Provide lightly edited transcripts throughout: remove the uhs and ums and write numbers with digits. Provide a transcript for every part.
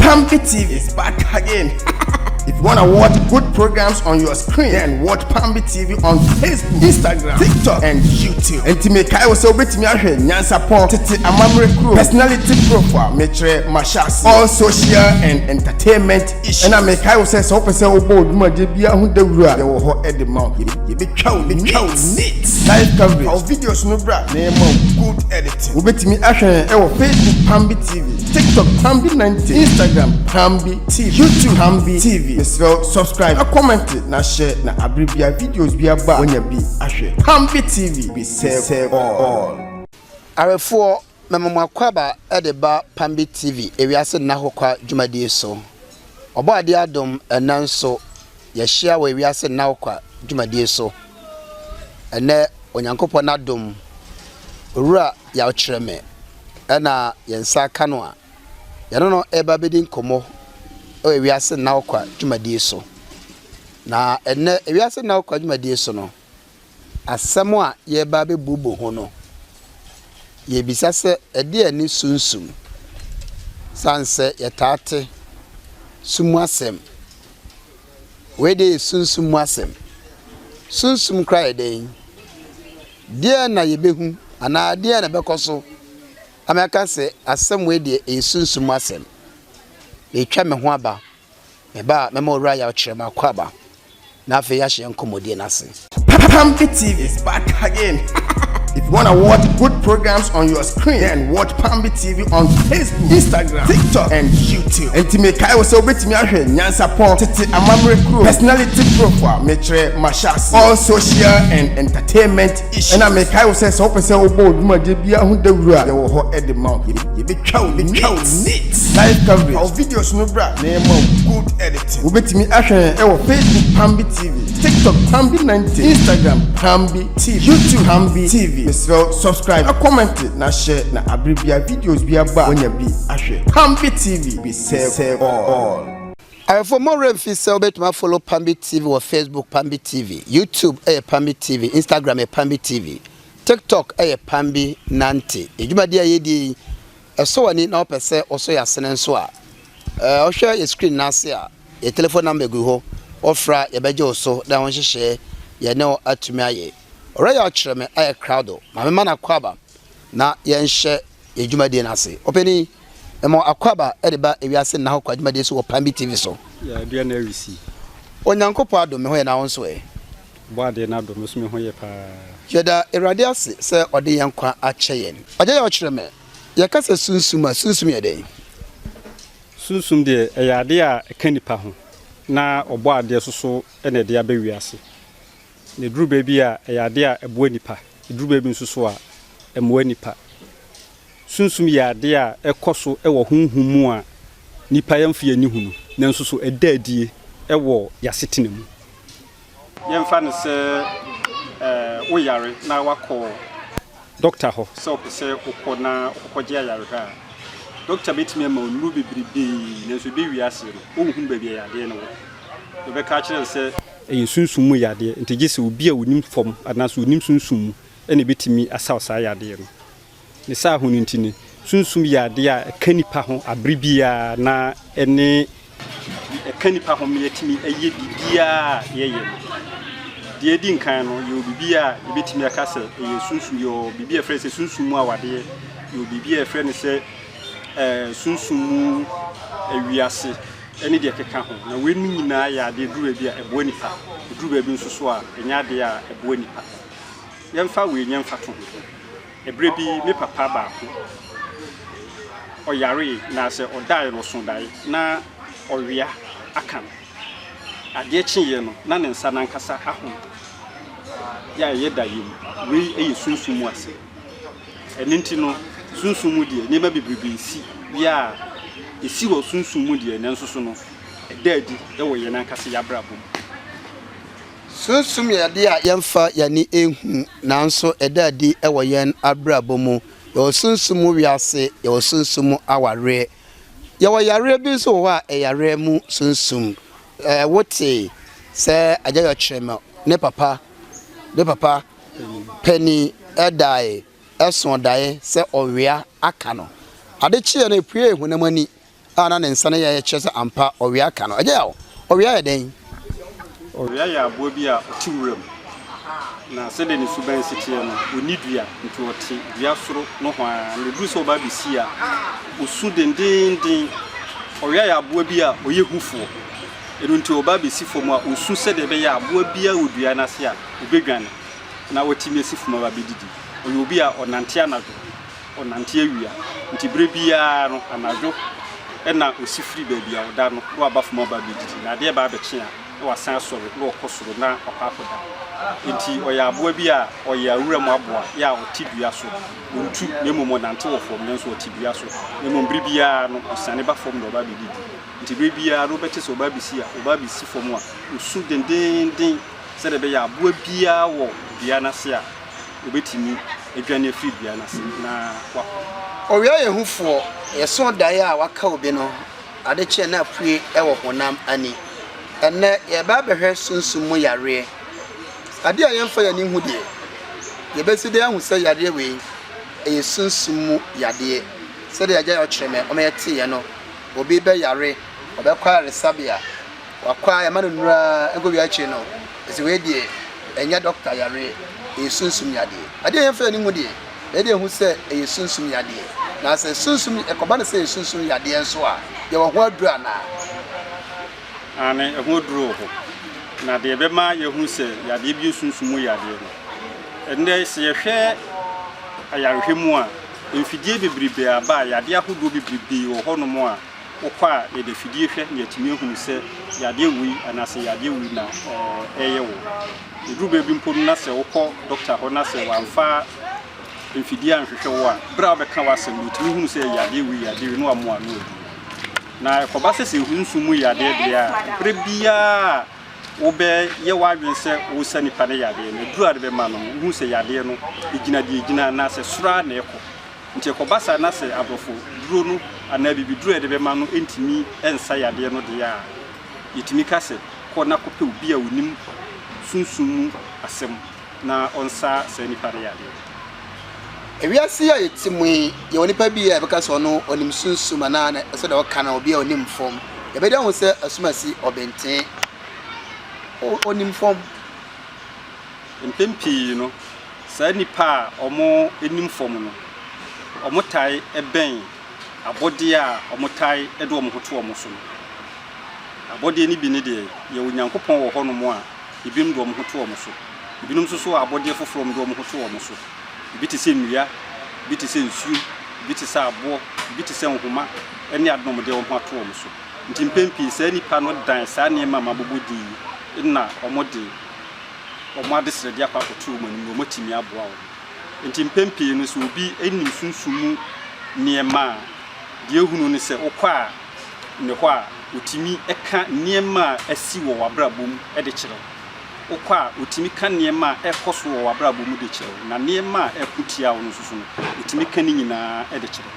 Pambi TV is back again. If you wanna watch good programs on your screen, then watch Pambi TV on Facebook, Instagram, TikTok, and YouTube. Enti mekae wo sɛ wobɛtumi ahwɛ nyansapɔn tete amammerɛ kuro personality profile mekyerɛ mahyɛ all social and entertainment issues. Ɛna mekae wo sɛ sɛ wopɛ sɛ wobɔ wo dwumadie biara ho dawuro a yɛwɔ hɔ de ma wo. Yɛbɛtwa wo yɛbɛtwa wo neat live coverage. Fa wo videos no bra na yɛma wo good editing. Wobɛtumi ahwɛ yɛn ɛwɔ Facebook Pambi TV, TikTok Pambi 90, Instagram Pambi TV, YouTube Pambi TV. Mesrɛ wo subscribe na comment na hyɛ na abere bia videos bi aba a woanya bi ahwɛ. Pambi TV, we serve all. Awefoɔ, mema mo akwaaba de ba Pambi TV ewiase nna hokwa dwumadie so. Ɔbɔadeɛ adom, ɛnnɛ nso yɛahyia wɔ ewiase nna hokwa dwumadie so. Ɛnnɛ Onyankopɔn adom, Owura Yaw Kyerɛmɛ na yɛn nsa aka no a yɛne no reba abɛdi nkɔmmɔ wɔ ewiase nna hokwa dwumadie so. Na ɛnnɛ ewiase nna hokwa dwumadie so no, Asɛm a yɛreba abɛbubu ho no, yɛrebisa sɛ, ɛdeɛn ne sunsum? Sane sɛ yɛtaa te sum mu asɛm. Wei deɛ yɛ sunsum mu asɛm. Sunsum koraa yɛ dɛn? Deɛn na yɛbɛhu anaa deɛn na ɛbɛkɔ so ama yɛaka sɛ asɛm wei deɛ ɛyɛ sunsum mu asɛm? Meretwa me ho aba. Me ba a, mɛma Owura Yaw kyerɛ m'akwaaba, na afei yɛahyɛ yɛn nkɔmmɔdie no ase. Pampi TV is back again. If you wanna watch good programs on your screen, then watch Pambi TV on Facebook, Instagram, TikTok, and YouTube. Enti mekae wo sɛ wobɛtumi ahwɛ nyansapɔn tete amammerɛ kuro personality profile mekyerɛ mahyɛ all social and entertainment issues. Ɛna mekae wo sɛ sɛ wopɛ sɛ wobɔ wo dwumadie biara ho dawuro a yɛwɔ hɔ de ma wo. Yɛbɛtwa wo yɛbɛtwa wo neat live coverage. Fa wo videos no bra na yɛma wo good editing. Wobɛtumi ahwɛ yɛn ɛwɔ Facebook Pambi TV, TikTok Pambi 90, Instagram Pambi TV, YouTube Pambi TV. Mesrɛ wo subscribe na comment na hyɛ na abere bia videos bi aba a woanya bi ahwɛ. Pambi TV, we serve all. Awɛfoɔ mo werɛ mfi sɛ wobɛtumi afollow Pambi TV wɔ Facebook Pambi TV, YouTube yɛ Pambi TV, Instagram yɛ Pambi TV, TikTok yɛ Pambi Nante. Yɛn dwumadie a yɛdie yi, ɛsɔ w'ani na wopɛ sɛ wosɔ yɛn asene nso a, wohwɛ yɛn screen no ase a, yɛn telephone number gu hɔ, wofrɛ a yɛbɛgye wo so na ɛho nhyehyɛeɛ yɛne wo atumi ayɛ. Ɔwerɛ yɛ ɔkyerɛ me ayɛ krado, ma memma no akwaaba na yɛnhyɛ yɛn dwumadie no ase. Ɔpanin. Mema wo akwaaba de ba ewiase nna hɔ kwa dwumadie so wɔ Pambi TV so. Yɛ aduane na awisi. Onyankopɔn adom me ho yɛ na wo nso ɛ? Bɔ adeɛ no adom me nso me ho yɛ paa. Yɛda Awurade ase sɛ ɔde yɛn nkwa akyɛ yɛn. Agya yɛ ɔkyerɛ me. Yɛka sɛ sunsum a, sunsum yɛ dɛn? Sunsum deɛ ɛyɛ adeɛ a ɛka nipa ho na ɔbɔ adeɛ nso so na ɛde aba wiase. Na ɛduru baabi a ɛyɛ adeɛ a ɛboa nipa, ɛduru baabi nso so a ɛmmoa nipa. Sunsum yɛ ade a ɛkɔ so wɔ honhom mu a nnipa yɛmfa yɛn ani hunu, nanso so ɛda adie wɔ yɛn asetena mu. Yɛmfa no sɛ woyare na woakɔ dɔkta hɔ sɛ wopɛ sɛ wokɔ na wokɔgye ayarehwɛ a, dɔkta bɛtumi ama wo nnuro bebrebe, nanso ɛbɛwie aseɛ no, wonhunu baabi a yadeɛ no wɔ. Deɛ ɔbɛka akyerɛ wo sɛ ɛyɛ sunsum mu yadeɛ, nti gye sɛ obi a ɔnim fam anaasɛ ɔnim sunsum mu na ɛbɛtumi asa wo saa yadeɛ no. Ne saa ho no nti no, sunsum yɛ adeɛ a ɛka nnipa ho abere biara na ɛne ɛka nnipa ho ma yɛtumi yɛ biribiara a yɛyɛ no. Deɛ ɛdi nkan no, yɛwɔ biribi a yɛbɛtumi aka sɛ ɛyɛ sunsum, yɛwɔ biribi a yɛfrɛ no sɛ sunsum mu awadeɛ, yɛwɔ biribi a yɛfrɛ no sɛ ɛɛ sunsum mu wiase ne deɛ ɛkeka ho. Na weinom nyinaa yɛ adeɛ ɛduru baabi a ɛboa nnipa, ɛduru baabi nso so a ɛnyɛ adeɛ a ɛboa nnipa. Yɛmfa wei nyɛ mfatoho. Ɛberɛ bi me papa baako, ɔyaree na sɛ ɔdaeɛ no ɔsoo daeɛ na ɔwea aka no. Adeɛ kyeeɛ no na ne nsa no ankasa ahono. Yɛ a ɛyɛ daeɛ mu. Wei yɛ sunsum mu asɛm. Ɛno nti no, sunsum mu deɛ nneɛma bebrebe si yɛ a ɛsi wɔ sunsum mu deɛ nanso so no ɛda adi wɔ yɛn ankasa yɛn abrabɔ mu. Sunsum yɛ ade a yɛmfa yɛn ani nhu, nanso ɛda adi wɔ yɛn abrabɔ mu. Yɛwɔ sunsum mu wiase, yɛwɔ sunsum mu awareɛ. Yɛwɔ yareɛ bi nso wɔ hɔ a ɛyɛ yareɛ mu sunsum. Wotee sɛ Agya Yɔkyerɛmɛ ne papa ne papa panin dae, soo daeɛ sɛ ɔwea aka no. Ade kyeeɛ no, ɛpuee honam ani. a na ne nsa no yɛ kyerɛ sɛ ampa ɔwea ka no. Agya Yaw, ɔwea yɛ dɛn? Ɔwea yɛ aboa bi a ɔte wuram, na sɛdeɛ ne suban si teɛ no, ɔnni dua, nti ɔte dua soro nohoa. Na ɛduru sɛ ɔba abɛsi a, ɔsu dendeenden. Ɔwea yɛ aboa bi a ɔyɛ hufoɔ, ɛno nti ɔba abɛsi fam a, ɔsu sɛdeɛ ɛbɛyɛ a aboa biara wɔ dua no ase a, ɔbɛdwane na watumi asi fam aba abɛdidi. Ɔyɛ obi a ɔnante anadwo. Ɔnante awia, nti berɛ biara no anadwo na ɔsi firi baabi a ɔda no na waba fam aba abɛdidi, na adeɛ ba abɛkye a na wasan asɔre na ɔkɔ soro na wakɔ akɔda. Nti ɔyɛ aboa bi a ɔyɛ awura mu aboa yɛ a ɔte dua so. Ɔntu na mmom ɔnante wɔ fam nanso ɔte dua so. Na mmom berɛ biara no ɔsiane ba fam na ɔba abɛdidi. Nti berɛ biara no wobɛte sɛ ɔba abɛsi a, ɔba abɛsi fam a ɔsu dendeenden sɛdeɛ ɛbɛyɛ a aboa biara wɔ dua no ase a obetumi adwane afiri dua no ase na wakɔ. Owia yɛ hufoɔ, yɛso daeɛ a waka obi no, ade kye a na apue wɔ honam ani. Ɛnnɛ yɛreba abɛhwɛ sunsum mu yareɛ. Adeɛ a yɛmfa yɛn ani nhu deɛ, yɛbɛsi dɛn ahu sɛ yareɛ wei ɛyɛ sunsum mu yadeɛ? Sɛdeɛ Agya Ɔkyerɛmɛ ɔma yɛteeɛ no, obi bɛyare, ɔbɛkɔ ayaresabea, Wakɔ a yɛma no nnuru ara ɛnkɔ wie akyire no yɛsɛ wei deɛ ɛnyɛ dɔkta yareɛ ɛyɛ sunsum yadeɛ. Adeɛ a yɛmfa yɛn ani nhu deɛ yɛde ɛhu sɛ ɛyɛ sunsum yadeɛ. Na sɛ sunsum ɛkɔba no sɛ ɛyɛ sunsum yadeɛ nso a yɛwɔ ho aduro anaa? Aane, ɛho aduro wɔ hɔ. Na deɛ ɛbɛma yɛahu sɛ yadeɛ bi yɛ sunsum mu yadeɛ no, ɛnnɛ sɛ yɛhwɛ ayarehwɛ mu a, mfidie bebrebe aba a yadeɛ ahodoɔ bebrebe wɔ hɔnom a Wokɔ a, yɛde afidie hwɛ na yɛatumi ahunu sɛ yadeɛ wei anaasɛ yadeɛ wei na ɛreyɛ wo. Ɛduru baabi mpo no na sɛ wokɔ dɔkta hɔ na sɛ wamfa mfidie anhwehwɛ wo a, berɛ a wobɛka w'asɛm no, ɔtumi hunu sɛ yadeɛ wei, yadeɛ wei na wamoa ano aduru. Na ɛkɔba sɛ sɛ nsu mu yadeɛ deɛ a, berɛ biara a wobɛyɛ w'adwene sɛ woresa nipa no yadeɛ no, aduru a wode bɛma no no, wohu sɛ yadeɛ no ɛgyina deɛ ɛgyina anaasɛ soro ara na ɛkɔ. Nti ɛkɔba saa na sɛ aborɔfo duro no anaa abibiduro a yɛde bɛma no ntumi nsa yadeɛ no deɛ a, yɛtumi ka sɛ kɔ na kɔpɛ obi a ɔnim sunsum mu asɛm na ɔnsa saa nipa no yadeɛ. Ewiase yi a yɛte mu yi, yɛwɔ nipa bi a yɛbɛka sɛ ɔno ɔnim sunsum anaa sɛdeɛ ɔka no obi a ɔnim fam. Yɛbɛdi ahu sɛ asumasi ɔbɛntee, ɔnim fam. Mpɛn pii no, saa nnipa a wɔnim fam no, wɔtae bɛn abɔdeɛ a wɔtae de wɔn ho to wɔn so no. Abɔdeɛ no bi ne deɛ, yɛwɔ Nyankopɔn wɔ hɔnom a ebinom de wɔn ho to wɔn so. Ebinom nso so wɔ abɔdeɛ foforɔ a wɔde wɔn ho to wɔn so. Ebi te sɛ nnua, ebi te sɛ nsuo, ebi te sɛ aboɔ, ebi te sɛ nhoma ne ade na wɔde wɔn ho ato wɔn so. Nti mpɛn pii saa nnipa no dan saa nneɛma a mabobɔ din yi na wɔde wɔn adesrɛdeɛ akɔ akɔto wɔn anim na wɔatumi aboa wɔn. Enti mpɛn pii no, sɛ obi nim sunsum mu nneɛma a, deɛ ehunu ne sɛ wokɔ a ne hɔ a, ɔtumi ka nneɛma a asi wɔ w'abrabɔ mu de kyerɛ wo. Wokɔ a, ɔtumi ka nneɛma a ɛrekɔ so wɔ w'abrabɔ mu de kyerɛ wo, na nneɛma a ɛreko tia wo no nso so no, ɔtumi ka ne nyinaa de kyerɛ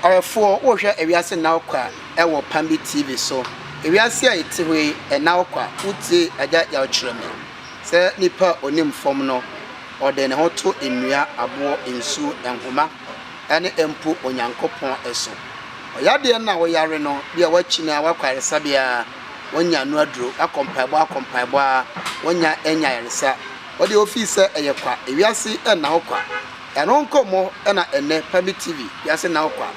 wo. Ɔhwɛfoɔ, worehwɛ Ewiase Nna Wo Kwa wɔ Pambi TV so. Ewiase a yɛte hɔ yi, ɛnna wo kwa. Wotie Agya Yaw kyerɛ me sɛ nipa a ɔnim fam no, ɔde ne ho to nnua, aboɔ, nsuo, nhoma, ne mpo Onyankopɔn so. Ɔyadeɛ no a woyare no, bi a woakyini ara, woakɔ ayaresabea ara, woanya ano aduro, woakɔ mpaebɔ akɔ mpaebɔ ara, woanya anya ayaresa. Wo deɛ wofii sɛ ɛyɛ kwa. Ewiase nna wo kwa. Ɛno nkɔmmɔ na ɛnnɛ Pambi TV, Wiase Nna Wo Kwa,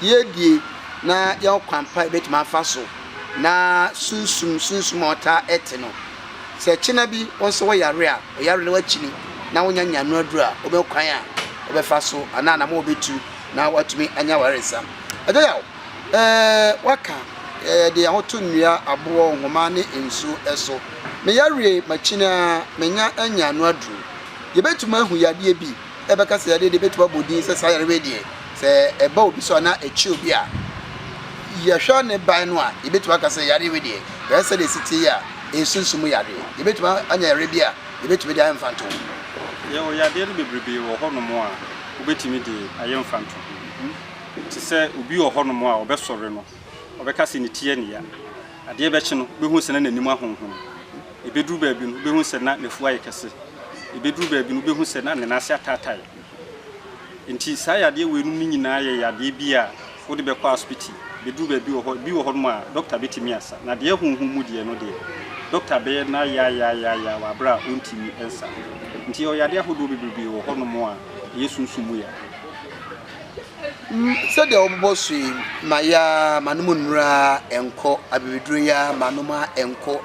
yɛredie na yɛn kwan pa yɛbɛtumi afa so na sunsum sunsum a ɔtaa te no. Sɛ kyena bi wo nso wo yare a, wo yare no akyini na wonya nya ano aduru a, wobɛhu kwan a wobɛfa so anaa anamɔ a wobɛtu na woatumi anya w'ayaresa. Agya Yaw, ɛɛ woaka yɛde yɛn ho to nnua, aboɔ, nhoma ne nsuo so. Me yareɛ makyini ara menya anya ano aduru. Yɛbɛtumi ahu yadeɛ bi a ɛbɛka sɛ yadeɛ deɛ yɛbɛtumi abɔ din sɛ saa yareɛ wei deɛ sɛ ɛba obi so anaa ɛkye obi a, yɛhwɛ ne ban no a, yɛbɛtumi aka sɛ yareɛ wei deɛ yɛhwɛ sɛdeɛ ɛsi te yi a, ɛyɛ sunsum mu yareɛ. Yɛbɛtumi anya yareɛ bi a yɛbɛtumi de ayɛ mfantoho. Yɛwɔ yadeɛ no bebrebe wɔ hɔnom a wobɛtumi de ayɛ mfantoho. Te sɛ obi wɔ hɔnom a ɔbɛsɔre no, ɔbɛka sɛ ne ti yɛ ne ya. Adeɛ bɛkye no, wobɛhu sɛ na n'anim ahonhono. Ɛbɛduru baabi no, wobɛhu sɛ na n'afu ayɛ kɛse. Ɛbɛduru baabi no, wobɛhu sɛ na ne nan ase ataatae. Enti saa yadeɛ weinom no nyinaa yɛ yadeɛ bi a. Wode bɛkɔ asopiti, bɛduru baabi wɔ hɔ, bi wɔ hɔnom a dɔkta bɛtumi asa. Na deɛ honhom mu deɛ no deɛ, dɔkta bɛyɛ no ayaayaayaayaa wɔ aberɛ a ɔntumi nsa. Nti yɛwɔ yadeɛ ahodoɔ bebrebee wɔ hɔnom a ɛyɛ sunsum mu yadeɛ. Sɛdeɛ wobobɔ so yi, mayɛ ara, manom nnuro ara, ɛnkɔ, abibiduro yi ara, manom ara, ɛnkɔ.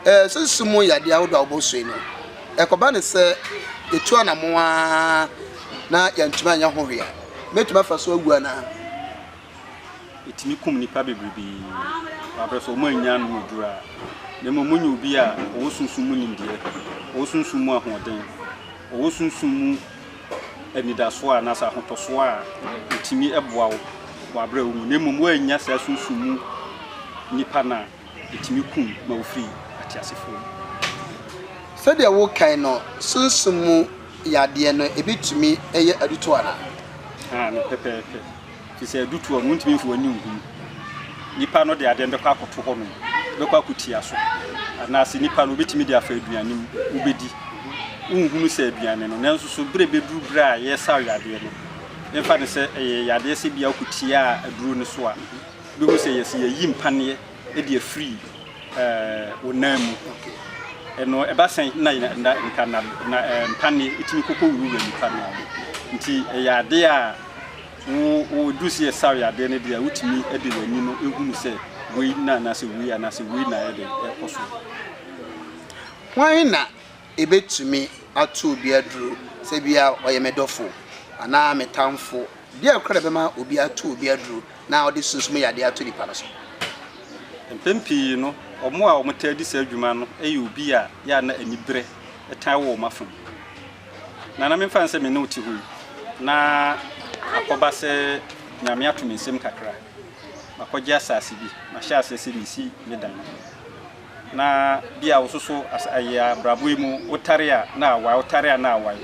Ɛɛ, sunsum mu yadeɛ ahodoɔ a wobɔ so yi no, ɛkɔba no sɛ yɛtu anammɔn ara na yɛantumi anyɛ ho hwee a, mɛtumi afa so awu anaa? Ɛtumi kum nnipa bebrebe wɔ aberɛ sɛ wɔn annya ano aduru a, na mmom wɔnya obi a ɔwɔ sunsum mu nimdeɛ, ɔwɔ sunsum mu ahoɔden, ɔwɔ sunsum mu anidasoɔ anaasɛ ahotɔsoɔ a, ɛtumi boa wo wɔ aberɛ a wowu. Na mmom woannya saa sunsum mu nipa no a, ɛtumi kum ma wofiri ateasefoɔ mu. Sɛdeɛ wokae no, sunsum mu yadeɛ no, ɛbɛtumi yɛ adutoɔ anaa? Aane, pɛpɛɛpɛ. Ɛfiri sɛ adutoɔ no, wontumi mfa w'ani nhunu. Nipa no de adeɛ no bɛkɔ akɔto hɔnom, bɛkɔ akɔtia so. Anaasɛ nipa no, obɛtumi de afa aduane mu, wobɛdi. Wonhunu sɛ aduane no, nanso so berɛ bɛduru berɛ a yɛresaw yadeɛ no, yɛmfa no sɛ ɛyɛ yadeɛ sɛ bia wokɔtiaa aduro no so a, wobɛhu sɛ yɛsɛ yɛyi mpaneɛ de afiri wo nan mu. Ɛno ɛba sɛn na na nka na na mpaneɛ ɛtumi kɔkɔ wurawura nipa no mu. Nti ɛyɛ adeɛ a wo wo duru sɛ yɛsaw yadeɛ no deɛ a wotumi de w'ani no ehunu sɛ wei na anaasɛ wei anaasɛ wei na ɛyɛ dɛn ɛkɔ so. Hwan na ebetumi ato obi aduru sɛ ebia ɔyɛ me dɔfo anaa me tamfo? Deɛn koraa na ɛbɛma obi ato obi aduru na ɔde sunsum yadeɛ ato nipa no so? Mpɛn pii no, wɔn a wɔtaa di saa dwuma no yɛ obi a yɛ a na aniberɛ taa wɔ wɔn afa mu. Nana memfa no sɛ me ne wo te hɔ yi, na akɔba sɛ Nyame ato me nsam kakra, makɔgye asase bi, mahyɛ aseɛ sɛ meresi me dan. Na bi a wo nso so ɛyɛ abrabɔ yi mu, wotare a na awae, wotare a na awae.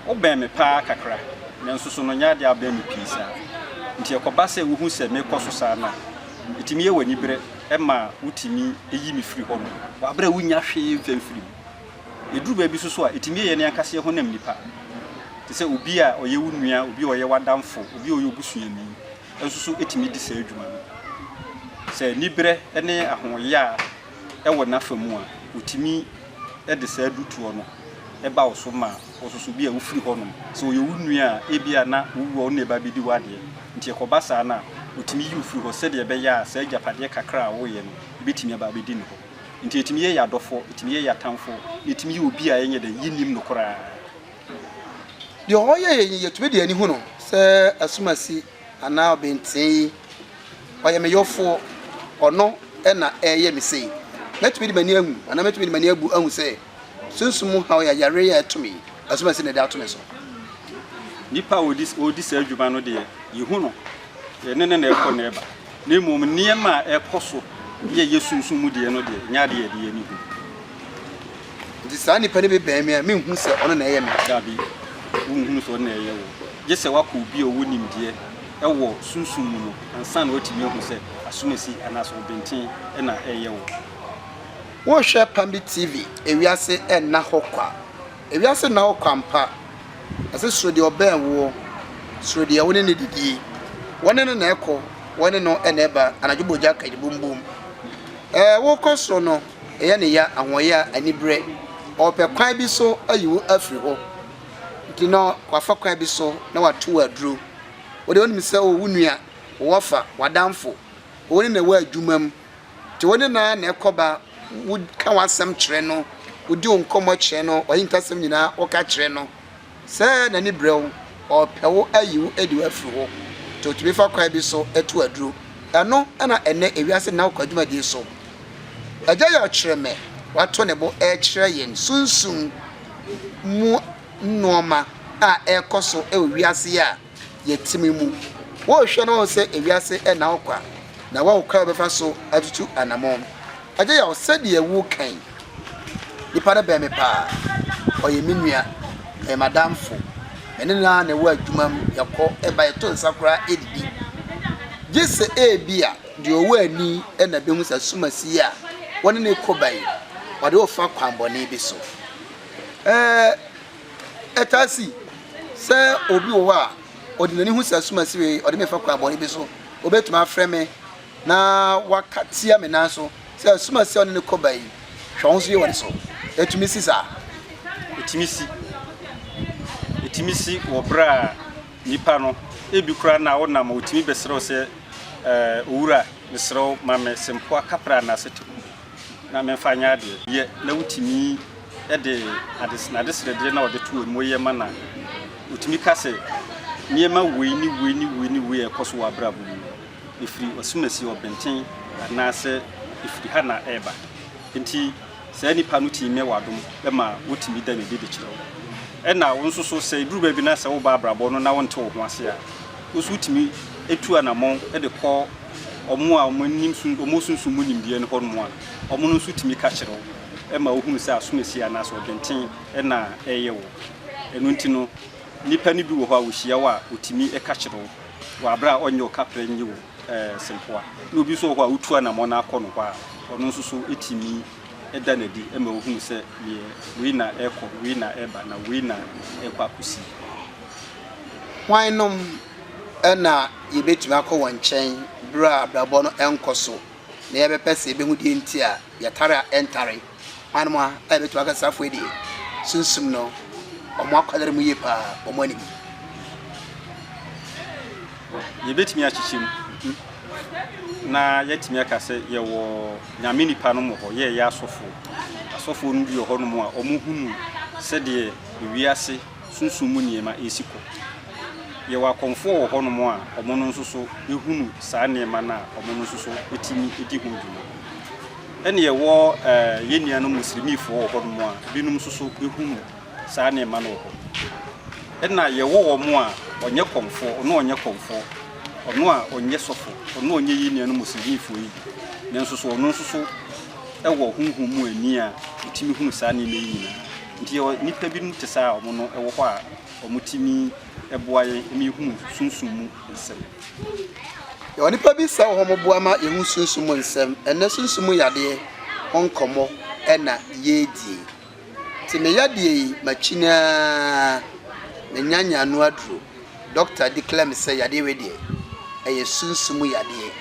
Wobɛn me paa kakra, nanso so no nyɛ adeɛ a wobɛn me pii saa. Nti ɛkɔba sɛ wohu sɛ merekɔ so saa no a, ɛtumi yɛ w'aniberɛ ma wotumi yi me firi hɔ nom, wɔ aberɛ a wonnya hwee mfa mfiri mu. Ɛduru baabi nso so a, ɛtumi yɛ yɛn ankasa yɛn honam nipa, te sɛ obi a ɔyɛ wo nua, obi a ɔyɛ w'adamfo, obi a ɔyɛ wo busuani nso so tumi di saa adwuma no. Sɛ aniberɛ ne ahoɔyaa wɔ n'afa mu a, ɔtumi de saa dutoɔ no ba wo so ma wo nso so bi a wofiri hɔnom. Sɛ ɔyɛ wo nua a, ebia na wowu a ɔno na ɛba abɛdi w'adeɛ. Nti ɛkɔba saa no a, ɔtumi yi wo firi hɔ sɛdeɛ ɛbɛyɛ a saa agyapadeɛ kakra a woyɛ no, ɛbɛtumi aba abɛdi ne hɔ. Nti ɛtumi yɛ yɛn adɔfoɔ, ɛtumi yɛ yɛn atamfoɔ, na ɛtumi yɛ obi a yɛnyɛ dɛn, yɛnnim no koraa. Deɛ ɔyɛ yɛn yi, yɛtumi de yɛn ani hu no sɛ asumasi anaa ɔbɛnten yi, ɔyɛ me yɔfoɔ, ɔno na ɛreyɛ me sei. Mɛtumi de m'ani ahu anaa mɛtumi de m'ani abu ahu sɛ sunsum mu haw yɛ yareɛ yi a ɛto me yi, asumasi na ɛde ato me so. Nipa a ɔdi ɔredi saa adwuma no deɛ, yɛhu no, yɛne no na ɛkɔ na ɛba. Na mmom nneɛma a ɛkɔ so yɛ yɛ sunsum mu deɛ no deɛ, ɛnyɛ adeɛ a yɛde yɛn ani hu. Nti saa nipa no bi bɛn me a, menhu sɛ ɔno na ɛyɛ me. Dabi, wonhunu sɛ ɔno na ɛyɛ wo. Gye sɛ woakɔ obi a ɔwɔ nimdeɛ wɔ sunsum mu no ansa na woatumi ahu sɛ asomasi anaasɛ ɔbenten na ɛreyɛ wo. Worehwɛ Pambi TV, ewiase nna hɔ kwa. Ewiase nna hɔ kwa ampa. Ɛse suro deɛ ɔbɛn woɔ, suro deɛ wo ne no didie. Wɔne no na ɛkɔ, wɔne no na ɛba, anadwo bɔ gya kadi bom bom. Ɛɛ wokɔ soro no, ɛyɛ ne ya, ahoɔya, aniberɛ. Ɔrepɛ kwan bi so ayi wo afiri hɔ. Nti no wafa kwan bi so na wato wo aduro. Wo deɛ wonim sɛ oh wo nua, wo wɔfa, w'adamfo, wo ne no wɔ adwuma mu. Nti wo ne no ara na ɛkɔ ba, woka w'asɛm kyerɛ no, wodi wo nkɔmmɔ kyerɛ no, w'ahintasɛm nyinaa woka kyerɛ no. Sɛ n'ani brɛ wo, ɔrepɛ wo ayi wo adi wo afiri hɔ. Nti otumi fa kwan bi so to aduro. Ɛno na ɛnnɛ ewiase nna wokɔ adwumadie so. Agya yɛ ɔkyerɛmɛ, wato ne bo rekyerɛ yɛn sunsum mu nnoɔma a ɛrekɔ so wɔ wiase yi a yɛte mu yi mu. Worehwɛ na woahu sɛ ewiase nna hɔ kwa, na woahu kwan a wobɛfa so atutu anammɔn. Agya Yaw, sɛdeɛ woreka yi, nipa no bɛn me paa. Ɔyɛ me nua, ɔyɛ m'adamfo. Me ne no ara na ɛwɔ adwuma mu, yɛkɔ ba, yɛto nsa koraa didi. Gye sɛ ebia deɛ ɔwɔ ani na bɛhu sɛ asumasi yi a wɔne no rekɔ ba yi, ɔde wo fa kwammɔne bi so. Ɛɛ, ɛtaa si sɛ obi wɔ hɔ a, ɔde n'ani hu sɛ asumasi wei, ɔde me fa kwammɔne bi so. Wobɛtumi afrɛ me na waka tia me nan so sɛ asumasi a ɔne no kɔ ba yi, hwɛ wo ho so yie wɔ ne so. Ɛtumi si saa? Ɛtumi si. Ɛtumi si wɔ berɛ a nipa no, ebi koraa na wonam a ɔtumi bɛsrɛ wo sɛ, Ɛɛ, owura, mesrɛ wo ma me sempoa kaprɛ anaasɛ teku na memfa nyɛ adeɛ. Yɛ na wotumi de ades n'adesrɛdeɛ no a ɔde to w'anim woyɛ ma no a, ɔtumi ka sɛ, Nneɛma wei ne wei ne wei ne wei a ɛkɔ so wɔ w'abrabɔ mu no, ɛfiri ɔsomasi, ɔbenten, anaasɛ ɛfiri ha na ɛreba. Enti saa nipa no tumi mɛ w'adom ma wotumi da no adi de kyerɛ wo. Ɛna wo nso so, sɛ ɛduru baabi na sɛ woba abrabɔ no na wonte wo ho ase a, wo nso wotumi tu anammɔn de kɔ wɔn a wɔnim sun, wɔn sunsum mu nimdeɛ no hɔnom a, wɔn no nso tumi ka kyerɛ wo ma wohunu sɛ asomasi anaasɛ ɔbenten na ɛreyɛ wo. Ɛno nti no, nnipa no bi wɔ hɔ a wɔhyia wo a, wɔtumi ka kyerɛ wo wɔ aberɛ a ɔnyɛ wo kaprɛ nnye wo sempoa. Na obi nso wɔ hɔ a wotu anammɔn akɔ no hɔ a, ɔno nso so tumi da no adi ma wohunu sɛ deɛ wei na ɛrekɔ, wei na ɛreba, na wei na ɛrekɔ akɔsi. Hwannom na yebetumi akɔ wɔn nkyɛn bere a abrabɔ no nkɔ so na yɛbɛpɛ sɛ yebehu deɛ nti a yɛtare a ɛntare? Hwannom a yebetumi aka sɛ saafo yi deɛ, sunsum no, wɔn akwadare mu yie paa, wɔn ani bi? Yebetumi akyekyɛ mu na yɛatumi aka sɛ yɛwɔ Nyame nnipa nom wɔ hɔ, yɛyɛ asɔfoɔ. Asɔfoɔ no bi wɔ hɔnom a wɔhunu sɛdeɛ wiase sunsum mu nneɛma resi kɔ. Yɛwɔ akɔmfoɔ wɔ hɔnom a wɔn nso so hunu saa nneɛma no a wɔn nso so tumi di ho dwuma. Ɛna yɛwɔ yɛn nuanom Muslimifoɔ wɔ hɔnom a binom nso so hunu saa nneɛma no wɔ hɔ. Ɛna yɛwɔ wɔn a ɔnyɛ kɔmfoɔ, ɔno a ɔnyɛ kɔmfoɔ, ɔno a ɔnyɛ sɔfo, ɔno a ɔnyɛ yɛn nuanom Muslimifoɔ yi bi, nanso so ɔno nso so wɔ honhom mu ani a ɔtumi hunu saa nneɛma yi nyinaa. Nti yɛwɔ nnipa binom te saa a wɔn no wɔ hɔ a wɔtumi boa yɛn ma yɛhunu sunsum mu nsɛm. Yɛwɔ nnipa bi saa wɔ hɔ wɔboa ma yɛhu sunsum mu nsɛm. Ɛnnɛ sunsum mu yadeɛ ho nkɔmmɔ na yɛredie. Nti me yadeɛ yi makyini ara menya nya ano aduro. Doctor declare me sɛ yadeɛ wei deɛ ɛyɛ sunsum mu yadeɛ.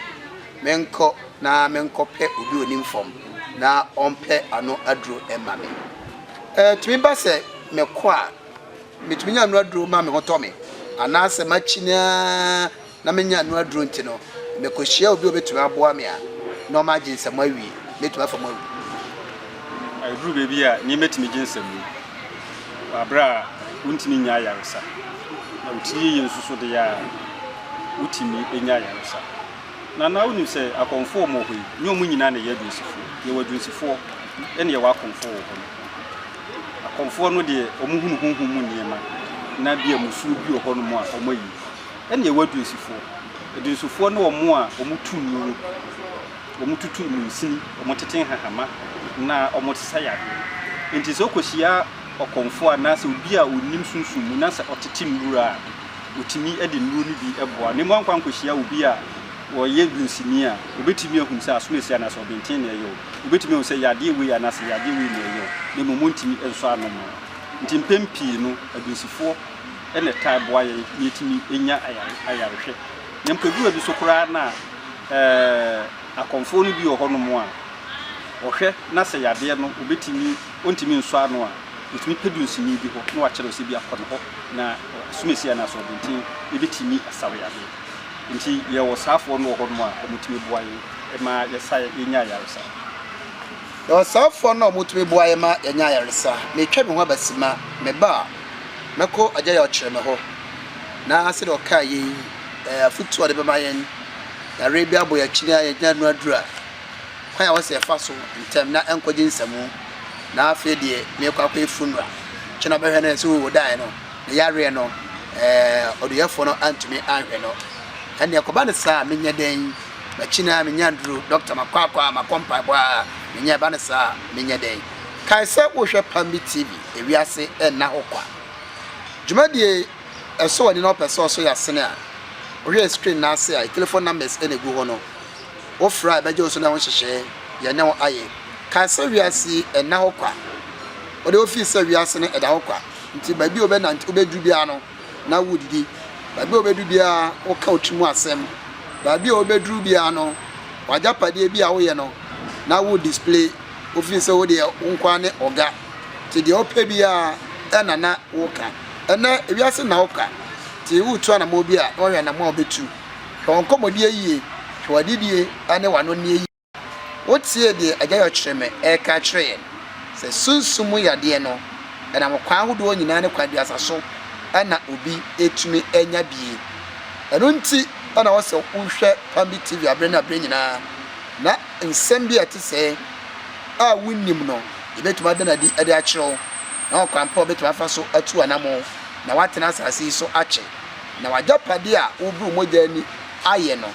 Menkɔ na menkɔpɛ obi a onim fam na ɔmpɛ ano aduro mma me. Ɛtumi ba sɛ mekɔ a, metumi nya ano aduro ma me ho tɔ me, anaasɛ makyini ara na menya ano aduro nti no, mekɔhyia obi a obetumi aboa me a, na ɔma agye nsam awie, metumi afa mu awu. Ɛduru baabi a nneɛma tumi gye nsam wɔ bere a wontumi nnya ayaresa, na wo tiri yiye nso so de a wotumi nya ayaresa. Na na wonim sɛ akɔmfoɔ a wɔwɔ hɔ yi, nyɛ wɔn nyinaa na ɛyɛ adunsifoɔ. Yɛwɔ adunsifoɔ ɛna yɛwɔ akɔmfoɔ wɔ hɔ no. Akɔmfoɔ no deɛ wɔhunu honhom mu nneɛma na bi a mmusuo bi wɔ hɔnom a wɔayi. Ɛna yɛwɔ adunsifoɔ. Adunsifoɔ ne wɔn a wɔtu nnuro, wɔtutu nnunsini, wɔtete nhahama na wɔsesa yadeɛ. Enti sɛ wokɔhyia ɔkɔmfoɔ anaasɛ obi a ɔnim sunsum mu na sɛ ɔtete nnuro a, ɔtumi de nnuro no bi boa. Na mmom ankɔ ankɔhyia obi a ɔyɛ dunsini a, ɔbɛtumi ahunu sɛ asomasie anaasɛ ɔbenten na ɛyɛ wo. Ɔbɛtumi ahunu sɛ yadeɛ wei anaasɛ yadeɛ wei na ɛyɛ wo, na mmom ɔntumi nsɔ ano mma wo. Nti mpɛn pii no, adunsifoɔ na ɛtaa boa yɛn na yɛtumi nya ayarehwɛ. Na mpo ɛduru baabi so koraa no a, ɛɛ akɔmfoɔ no bi wɔ hɔnom a, ɔhwɛ na sɛ yadeɛ no ɔbɛtumi, ɔntumi nsɔ ano a, ɔtumi pɛ dunsini bi hɔ na wakyerɛ wo sɛ bi a kɔ ne hɔ na asomasi anaa asoɔdenten bɛtumi asa wo yadeɛ. Nti yɛwɔ saafoɔ no wɔ hɔnom a wɔtumi boa yɛn ma yɛsa yɛnya ayaresa. Yɛwɔ saafoɔ no a wɔtumi boa yɛn ma yɛnya ayaresa. Metwa me ho aba simma, meba a, mɛkɔ Agya Yaw kyerɛ me hɔ na sɛdeɛ ɔkaa yei, afotuo a ɔde bɛma yɛn, yareɛ bi abɔ yɛn akyini a yɛgyina ano aduru a, kwan a ɛwɔ sɛ yɛfa so ntɛm na ɛnkɔgye nsamu, na afei deɛ merekɔ akɔyɛ funeral, kyena bɛhwɛ no sɛ oo ɔdaeɛ no, ne yareɛ no, ɛɛ ɔduyɛfoɔ no antumi anhwɛ no. Ɛnneɛ kɔba no saa a, menyɛ dɛn? Makyi no ara menya nnuro, dɔkta makɔ akɔ a, makɔ mpaebɔ a, menyɛ, ɛba no saa a, menyɛ dɛn? Kae sɛ wohwɛ Pambi TV, ewiase nna hɔ kwa. Dwumadie ɛsɔ w'ani na wopɛ sɛ ɔsɔ yɛ asene a, wohwɛ screen no ase a, telephone numbers na ɛgu hɔ no. Wofrɛ a, ɛbɛgye wo so na ɛho nhyehyɛe yɛne wo ayɛ. Kae sɛ wiase yi, ɛnna hɔ kwa. Wo deɛ wofii sɛ wiase no ɛda hɔ kwa nti, baabi a wobɛnante wobɛduru biara no, na wodidi. Baabi a wobɛduru biara, woka wo tiri mu asɛm. Baabi a wobɛduru biara no, w'agyapadeɛ bi a woyɛ no na wo display, wofiri sɛ wo deɛ wo nko ara ne ɔga, nti deɛ wopɛ biara ɛna na woka. Ɛnnɛ, ewiase nna wo ka, nti woretu anammɔn bi a, na woahwɛ anammɔn a wobɛtu. Hwɛ wo nkɔmmɔdie yie, hwɛ w'adidie ne w'anonneɛ yie. Wotiee deɛ Agya Yɔkyerɛmɛ reka akyerɛ yɛn, sɛ sunsum mu yadeɛ no, ɛnam kwan ahodoɔ nyinaa ne kwan duasa so na obi tumi nya bie. Ɛno nti na ɛwɔ sɛ wohwɛ Pambi TV aberɛ ne aberɛ nyinaa, na nsɛm bi a ɛte sɛɛ a wonnim no, yɛbɛtumi ada no adi de akyerɛ wo, na ɔkwan pa a wobɛtumi afa so atu anammɔn na woatena asase yi so akyɛ, na w'agyapadeɛ a woburu mogya ani ayɛ no,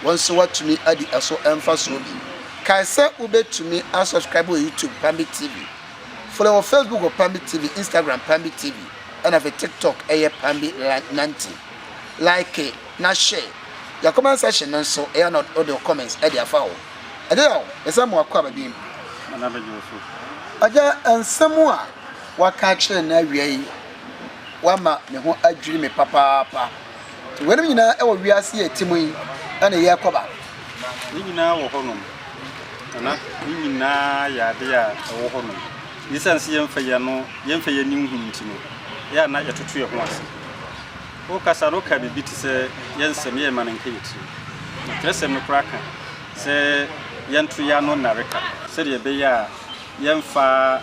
wo nso woatumi adi ɛso mfasoɔ bi. Kae sɛ wobɛtumi asubscribe wɔ YouTube Pambi TV, follow wɔ Facebook wɔ Pambi TV, Instagram Pambi TV, ɛna afei TikTok ɛyɛ Pambi Nanti. Like na share. Yɛ comment section no nso ɛyɛ na wode wo comments ɛde afa hɔ. Agya Yaw, yɛsan mu akɔ aba bio. Nana bɛgye wo so. Agya, nsɛm a woaka akyerɛ nnɛ awia yi, woama me ho adwiri me papaapa. Nti weinom nyinaa wɔ wiase a yɛte mu yi na yɛrekɔ ba. Ne nyinaa wɔ hɔnom, Nana, ne nyinaa yɛ adeɛ a ɛwɔ hɔnom. Esiane sɛ yɛmfa yɛn ano, yɛmfa yɛn ani nhunu nti no, ɛyɛ a na yɛtoto yɛn ho ase. Wokasa no, woka biribi te sɛ yɛn nsɛm, yɛmma no nka yɛn tirim. Na twerɛsɛm no koraa ka sɛ yɛnto yɛn ano nnareka sɛdeɛ ɛbɛyɛ a yɛmfa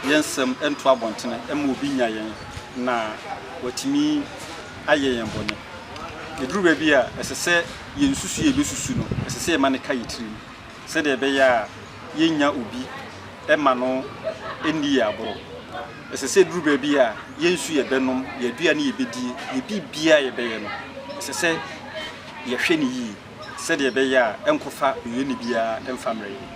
yɛn nsɛm nto abɔntene mma obi nnya yɛn na watumi ayɛ yɛn bɔne. Ɛduru baabi a, ɛsɛ sɛ yɛn nsusuiɛ a yɛbɛsusu no, ɛsɛ sɛ yɛma no ka yɛn tirim sɛdeɛ ɛbɛyɛ a yɛnnya obi mma no nni yɛn aborɔ. Ɛsɛ sɛ ɛduru baabi a, yɛn nsu yɛbɛnom, yɛn aduane yɛbɛdie, yɛn biribiara a yɛbɛyɛ no, ɛsɛ sɛ yɛhwɛ no yie sɛdeɛ ɛbɛyɛ a ɛnkɔfa oyoni biara mfa mmrɛ yɛn.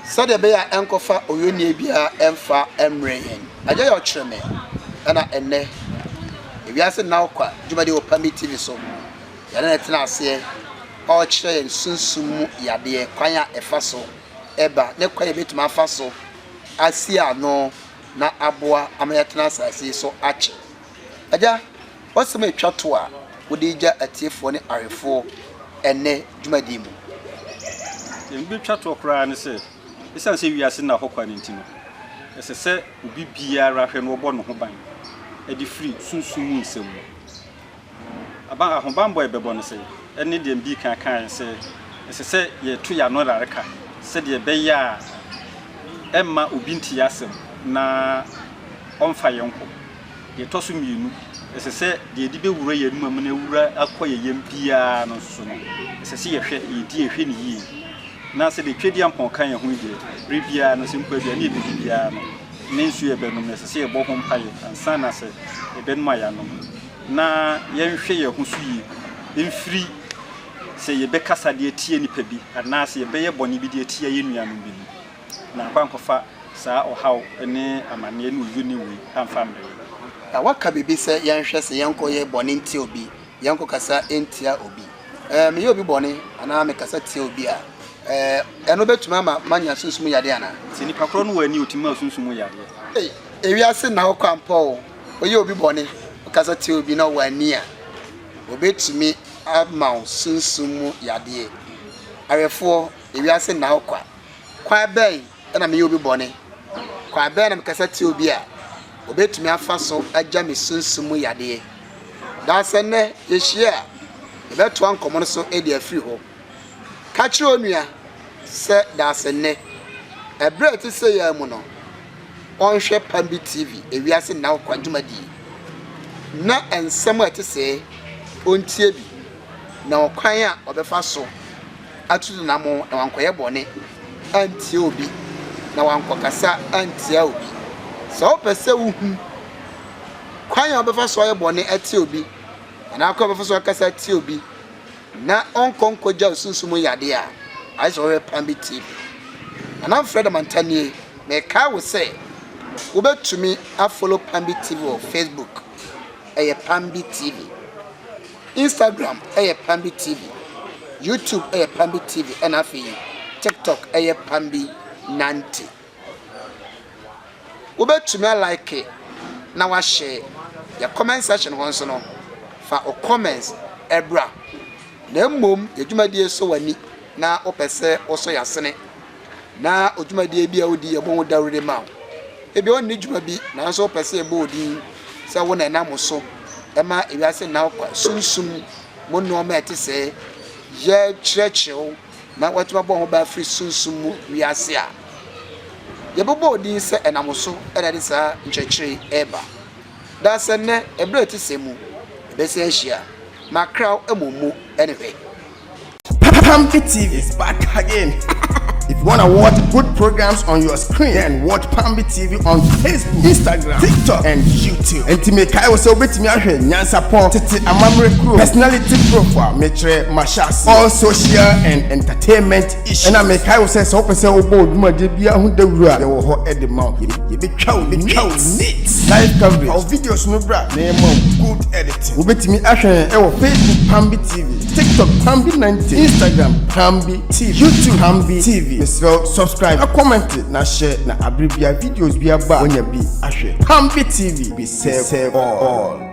Sɛdeɛ ɛbɛyɛ a ɛnkɔfa oyonnie biara mfa mmrɛ yɛn. Agya yɛ ɔkyerɛ me ɛna ɛnnɛ ewiase nna wo kwa dwumadie wɔ Pambi TV so yɛne no tena aseɛ ɔrekyerɛ yɛn sunsum mu yadeɛ kwan a ɛfa so ɛba ne kwan a yɛbɛtumi afa so asi ano na aboa ama yɛatena asase yi so akyɛ. Agya, w'asɛm a etwa to a wode regya atiefoɔ ne ahwɛfoɔ ɛnnɛ dwumadie mu. Deɛ mebɛtwa toɔ koraa ne sɛ, ɛsiane sɛ wiase nna hɔ kwa no nti no, ɛsɛ sɛ obi biara hwɛ na ɔbɔ ne ho ban de firi sunsum mu nsɛm mu. Aba ahobammɔ a yɛbɛbɔ no sɛ, ɛne deɛ medii kan kaeɛ sɛ, ɛsɛ sɛ yɛto yɛn ano rareka sɛdeɛ ɛbɛyɛ a ɛmma obi nte yɛn asɛm na ɔmfa yɛn nkɔ. Deɛ ɛtɔ so mmienu, ɛsɛ sɛ deɛ yɛde bɛwura yɛn anum amena awura akɔ yɛn yam biara no nso so no, ɛsɛ sɛ yɛhwɛ, yɛdi yɛhwɛ no yie. Na sɛdeɛ Twedeampɔn ka yɛn ho yi deɛ, berɛ biara no, sɛ mpo aduane a yɛbɛdi biara no, ne nsuo a yɛbɛnom no, ɛsɛ sɛ yɛbɔ ho mpaeɛ ansa na sɛ yɛbɛnom a yɛanom. Na yɛnhwɛ yɛn ho so yie mfiri sɛ yɛbɛkasa de atia nnipa bi anaasɛ yɛbɛyɛ bɔne bi de atia yɛn nuanom bi no, na akɔ ankɔfa saa ɔhaw ne amanneɛ ne oyoni wei amfa ammrɛ yɛn. Na woaka biribi sɛ yɛnhwɛ sɛ yɛnkɔyɛ bɔne ntia obi, yɛnkɔkasa ntia obi. Ɛɛ, meyɛ obi bɔne anaa mekasa tia obi a, ɛɛ, ɛno bɛtumi ama manya sunsum mu yadeɛ anaa? Sɛ nipa korɔ no wɔ ani a, ɔtumi ma sunsum mu yadeɛ. Ei, ewiase nna hɔ kwa ampa o. Woyɛ obi bɔne, wokasa tia obi na ɔwɔ ani a, ɔbɛtumi ama wo sunsum mu yadeɛ. Awerɛfoɔ, ewiase nna hɔ kwa. Kwan bɛn na meyɛ obi bɔne? Kwan bɛn na mekasa tia obi a, obetumi afa so agya me sunsum mu yadeɛ? Daa sɛ nnɛ yɛhyia a, yɛbɛtoa nkɔmmɔ no so de afiri hɔ. Ka kyerɛ onua sɛ daa sɛ nnɛ, ɛberɛ a ɛte sei ara mu no, ɔnhwɛ Pambi TV, Ewiase Nna Hɔ Kwa dwumadie, na nsɛm a ɛte sɛɛ ɔntie bi, na ɔkwan a ɔbɛfa so atu n'anammɔn na wankɔyɛ bɔne antia obi, na wankɔkasa antia obi. Sɛ wopɛ sɛ wuhu kwan a wobɛfa so ayɛ bɔne atia obi, anaa kwan a wobɛfa so akasa atia obi na ɔnkɔ nkɔgya wo sunsum mu yadeɛ a, ayɛ sɛ wohwɛ Pambi TV. Nana Fred Amanta nie, mekae wo sɛ wobɛtumi afollow Pambi TV wɔ Facebook, ɛyɛ Pambi TV. Instagram yɛ Pambi TV, YouTube yɛ Pambi TV ɛna afei TikTok yɛ Pambi Nante. Wobɛtumi alike na wahyɛ yɛ comment section hɔ nso no, fa wo comments bra. Na mmom yɛn dwumadie sɔ w'ani na wopɛ sɛ wosɔ yɛn asene na odwumadie bi a wodi yɛbɔ ho dawuro de ma wo. Ebia wonni dwuma bi nanso wopɛ sɛ yɛbɔ wo din sɛ wo na ɛnam wo so ma ewiase nna wo kwa sunsum mu nnoɔma a ɛte sɛɛ yɛkyerɛkyerɛ wo na woatumi abɔ ho ban afiri sunsum mu wiase a yɛbɛbɔ wo din sɛ ɛnam wo so na ɛde saa nkyerɛkyerɛ yi reba. Daa sɛ nnɛ, ɛberɛ a ɛte sɛɛ mu, yɛbɛsan ahyia. Makra wo mmɔ mu ne hwɛ. Pampi TV is back again. If you wanna watch good programs on your screen, then watch Pambi TV on Facebook, Instagram, TikTok, and YouTube. Enti mekae wo sɛ wobɛtumi ahwɛ nyansapɔn tete amammerɛ kuro personality profile mekyerɛ mahyɛ all social and entertainment issues. Ɛna mekae wo sɛ sɛ wopɛ sɛ wobɔ wo dwumadie biara ho dawuro a yɛwɔ hɔ de ma wo. Yɛbɛtwa wo neat live coverage. Fa wo videos no bra na yɛma wo good editing. Wobɛtumi ahwɛ yɛn ɛwɔ Facebook Pambi TV, TikTok Pambi 90, Instagram Pambi TV, YouTube Pambi TV. Mesrɛ wo subscribe na comment na hyɛ na abere bia videos bi aba a woanya bi ahwɛ. Pambi TV, we serve all.